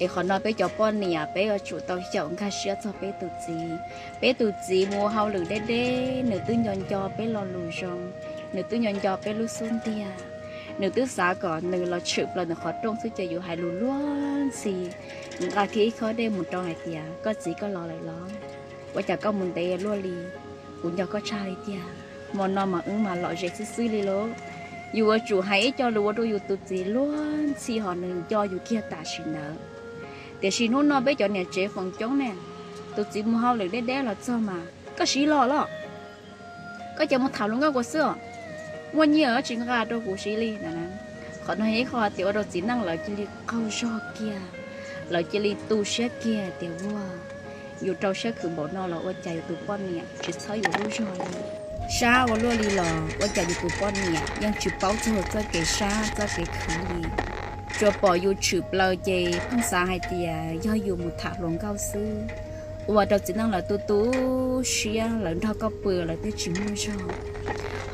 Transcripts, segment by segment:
Es qhov no peb cov poj niam peb yuav tsum tau xyaum nkag siab txog peb tus txiv. Peb tus txiv mus ua hauj lwm deb deb, nws twb nco nco peb lo lus zoo, nws twb nco nco peb lub xub ntiag, nws twb xav kom nws los tshwm plaws nws qhov rooj xwb ces yus hais lus luag ntxhi, nqa kiag ib khob dej mus rau hais tias, koj txiv, koj los lawm los? Ua cas koj mus ntev luaj li? Kuv nco koj tshaj li tiag. Hmo no mas wb mas lom zem xwb xwb li lauj. Yus yuav tsum hais ib co lus ua rau yus tus txiv luag ntxhi ho nws nco yus kiag tam sim ntawd. Tiam sis hnub no peb cov niam tsev feem coob ne, tus txiv mus hauj lwm deb deb los txog mas, koj siv los los? Koj cia mus tham hluas nkauj ua xwb os. Muaj nyiaj tsis nqa rau kuv siv li na. Qhov no yog ib qho tias ua rau txiv neej lawv cia li qaug zog kiag, lawv cia li tu siab kiag tias, ua, yus rau siab khwv npaum no los ua cas yus tus poj niam tsis txhawb yus lub zog li? Sab ua luaj li los ua cas yus tus poj niam yeej tsis paub txog txoj kev sab txoj kev khwv li? Tsuas pom yus tshwm plaws ces pheej xav hais tias yog yus mus tham hluas nkauj xwb. Ua rau txiv neej lawv tu tu siab, lawv nrog koj pw lawv twb tsis muaj zog.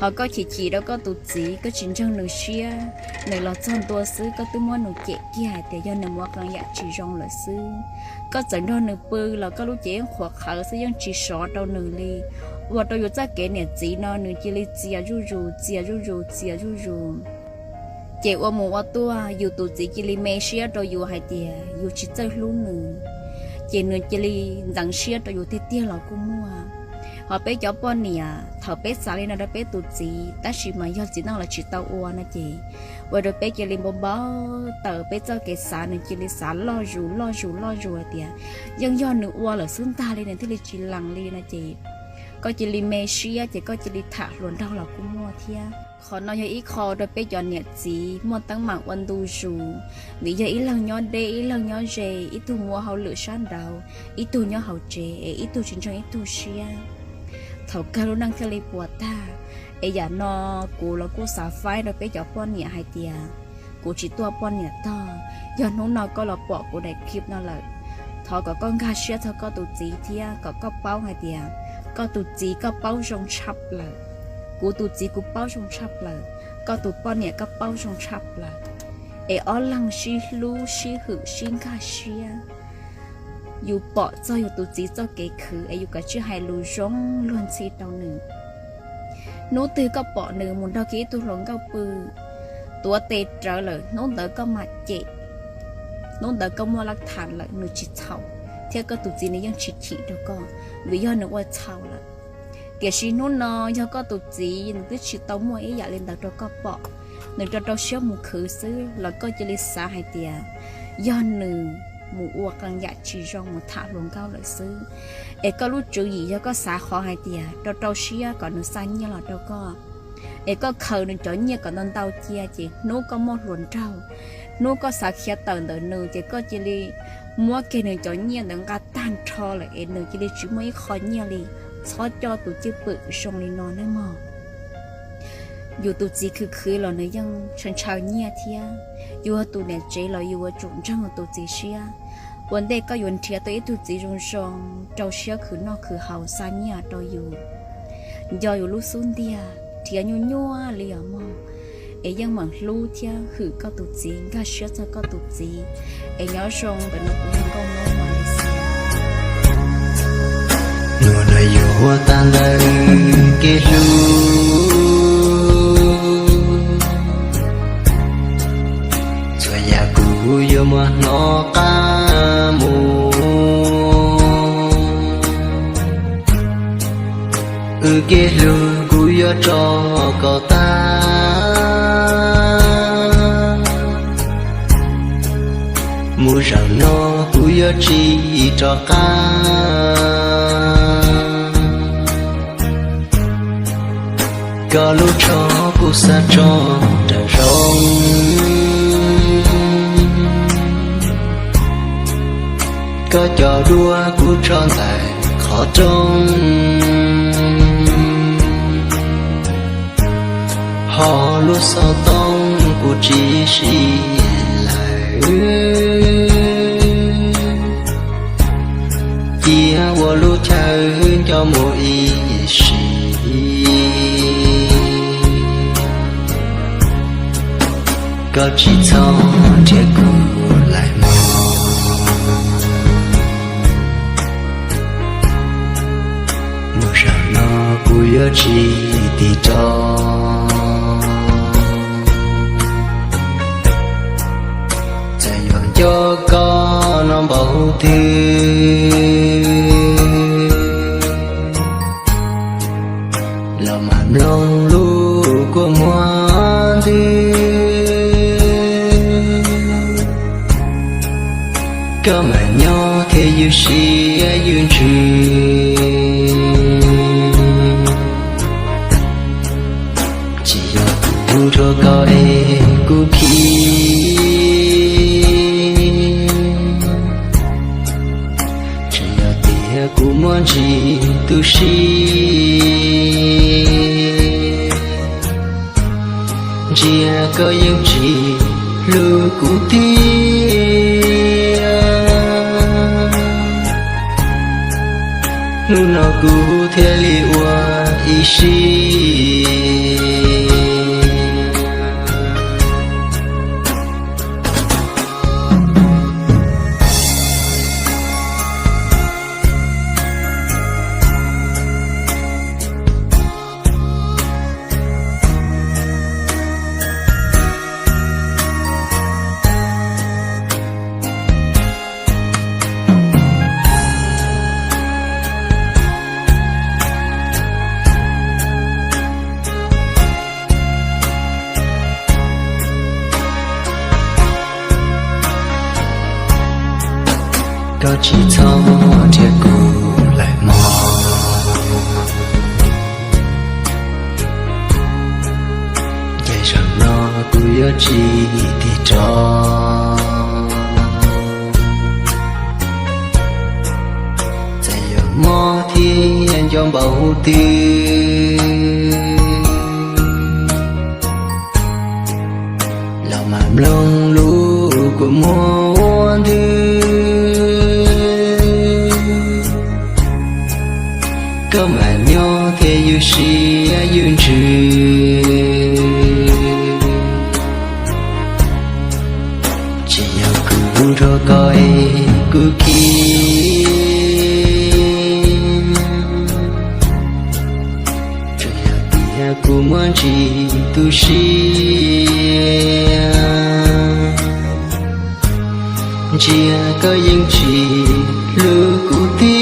Ho koj chim chim rau koj tus txiv, koj tsis ntseeg nws siab, nws los txog ntua xwb koj twb muab nws cem kiag hais tias yog nws mus ua qee yam tsis zoo lawm xwb. Koj txawm nrog nws pw los koj lub cev yeej qhuav qhawv xwb, yeej tsis sov rau nws li. Ua rau yus txoj kev niam txiv no nws cia li txias zuj zus, txias zuj zus, txias zuj zus. Ces ua mus ua tuaj yus tus txiv cia li me siab rau yus hais tias yus tsis txawj hlub nws, ces nws cia li ntxeev siab rau yus tiag tiag los kuj muaj. Ho peb cov poj niam thaum peb xav li no rau peb tus txiv, tab sis mas yog txiv neej lawv tsis tau ua no ces ua rau peb cia li npau npau taws, peb txoj kev xav nws cia li xav loj zus loj zus loj zus hais tias yeej yog nws ua lawm xwb ntag li nws thiaj li tsis lees li no ces koj cia li me siab ces koj cia li tham hluas nraug los kuj muaj thiab. Qhov no yog ib qho rau peb cov niam txiv muaj teeb meem ua ntu zus, vim yog ib leeg nyob deb ib leeg nyob ze, ib tug mus ua hauj lwm sab nraud, ib tug nyob hauv tsev es ib tug tsis ntseeg ib tug siab. Thaum kawg lub neej thiaj li puas tag. Es yam no kuv los kuj xav faib rau peb cov poj niam hais tias kuv tsis tuaj poj niam tog. Yog hnub no koj los pom kuv daim clip no lawm, thov kom koj nkag siab txog koj tus txiv thiab kom koj paub hais tias koj tus txiv koj paub zoo tshaj plaws, kuv tus txiv kuv paub zoo tshaj plaws, koj tus poj niam koj paub zoo tshaj plaws. Es ob leeg sib hlub sib hwm sib nkag siab. Yus pom txog yus tus txiv txoj kev khwv es yus kav tsij hais lus zoo luag ntxhi rau nws. Hnub twg koj pom nws mus nrog kiag ib tug hluas nkauj pw, tuav tes rawv lawm, hnub ntawd koj mam cem, hnub ntawd koj muaj laj tham lawm nws tsis txhaum, thiab koj tus txiv nws yeej tsis chim rau koj, vim yog nws ua txhaum lawm. Tiam sis hnub no yog koj tus txiv nws twb tsis tau muaj ib yam li ntawd rau koj pom, nws rau rau siab mus khwv xwb los koj cia li xav hais tias yog nws mus ua qee yam tsis zoo mus tham hluas nkauj lawm xwb. Es koj lub tswv yim yog koj xav qhov hais tias rau rau siab kom nws xa nyiaj los rau koj, es koj khaws nws cov nyiaj kom ntau ntau cia, ces hnub koj muaj hluas nraug, hnub koj xav khiav tawm ntawm nws ces koj cia li muab kiag nws cov nyiaj ntawd nqa tag nrho lawm es nws cia li tsis muaj ib qho nyiaj li. Txhob coj tus cwj pwm zoo li no nawb mog. Yus tus txiv khwv khwv los nws yeej ntshaw ntshaw nyiaj thiab. Yus yog tus niam tsev los yus yuav tsum ntseeg tus txiv siab. Ua ntej koj yuav nrhiav tau ib tug txiv zoo zoo, rau siab khwv noj khwv haus xa nyiaj rau yus, nco yus lub xub ntiag, nrhiav nyuaj nyuaj li os mog. Es yeej meem hlub thiab hwm koj tus txiv, nkag siab txog koj tus txiv. Es nyob zoo, ntawm no kuv yog Nkauj Hmoob Malaysia. Nua na yuav ua tag ntawm kev hlub, txhua yam kuv yuav muab hnov qab mus. Wb kev hlub kuv yuav tso kom tag. Mus zaum no kuv yuav tsis rov qab. Koj lub tsho kuv xav tso nram zoov. Koj cov duab kuv tso ntawm qhov rooj. Ho lub xov tooj kuv tsis siv lawm. Cia ua lub chaw nco mus ib sim. Koj tsis txhob nrhiav kuv lawm mog. yuav tsis tig rov. Txawm yog nco koj no npaum twg los mam mloog lub kua muag ntwg. Koj mam nyob thiab ywj siab ywj ntsws. Tsis yog kuv rhuav koj es kuv khib, tsuas yog tias kuv muaj ntsis tu siab. Ntsia koj yeej tsis hlub kuv tiag, hnub no kuv thiaj li ua ib siab. Koj tsis txhob nrhiav kuv lawm mog, ces zaum no kuv yuav tsis tig rov. Txawm yog mob thiab nco npaum twg los mam mloog lub kua muag ntwg. Koj mam nyob thiab ywj siab ywj ntsws. Tsis yog kuv rhuav koj es kuv khib, tsuas yog tias kuv muaj ntsis tu siab. Ntsia koj yeej tsis hlub kuv tiag,